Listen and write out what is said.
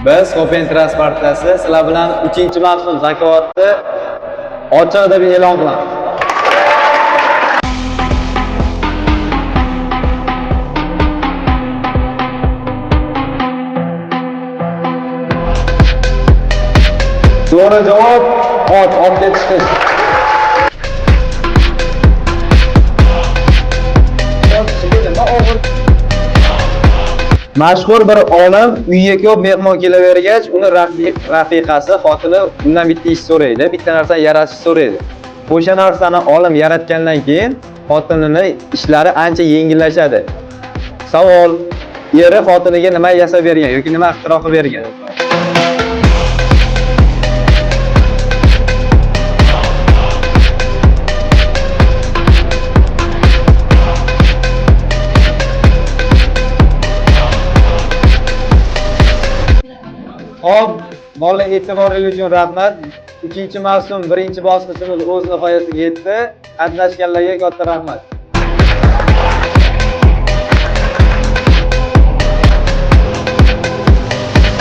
Biz Open Trust partiyasi sizlar bilan 3-mavsum zakovatni ochiq deb e'lon qilamiz. To'g'ri javob ot, otga chiqish. Mashhur bir olim uyga ko'p mehmon kelavergach, uni rafiqasi, xotini undan bitta ish so'raydi, bitta narsani yaratishni so'raydi. O'sha narsani olim yaratgandan keyin xotinini ishlari ancha yengillashadi. Savol: eri xotiniga nima yasab bergan yoki nima ixtiro qilib bergan? Xo'p, bolalar, e'tiboringiz uchun rahmat. 2-mavsum 1-bosqichimiz o'z nihoyasiga yetdi. Qatnashganlarga katta rahmat.